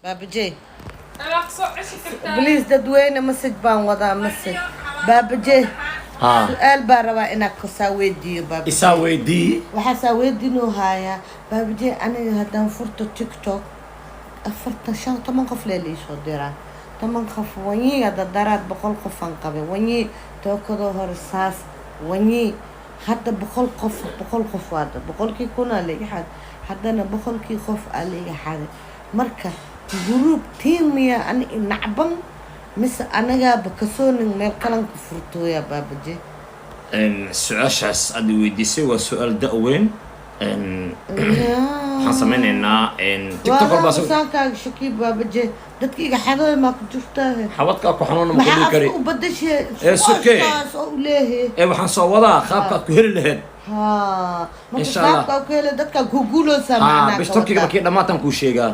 Baabajey. Waa soo ceshi kartaa. Please, dadweyne, message baan wadaa, message. Baabajey, su-aal baa rabaa inaad kasaa weydiiyo, Baabajey. Isaa weydii. Waxaasaa weydiinoo haayaa, Baabajey. Aniga haddaan furto TikTok, 40, 5, 10 qof lee liisoo diraa, 10 qof wanyi. Hadda daraad 100 qofaan qabay wanyi, tookadoo hore saas wanyi. Hadda 100 qof, 100 qof waada 100-kii kunaa laiga xaday. Haddana 100-kii qof aa laiga xaday. Marka group team miya ani nacban, mise anagaaba kasoonin meel kalanka furtooya, Baabaje? Su-aashaas aad i weydiisay waa su-aal da-weyn. Waxaan sameynaynaa TikTok walbaa Saankaaga shakiib, Baabaje, dadka iga xadooy maa ku jirtaa? Xabadkaa ku xanuuna ma Maxaa kudhihi kari. Afka u badashe? Ee, sukee. Saas oo u leeyahay. Ee, waxaan soo wadaa qaabka aad ku heli lahayd. Ha, marka Insha Allah. qaabka ku hele dadka ku guuloosaa Ha. macnaa Bish ka Turkiga wadaa. markii dhamaataan kuu sheegaa.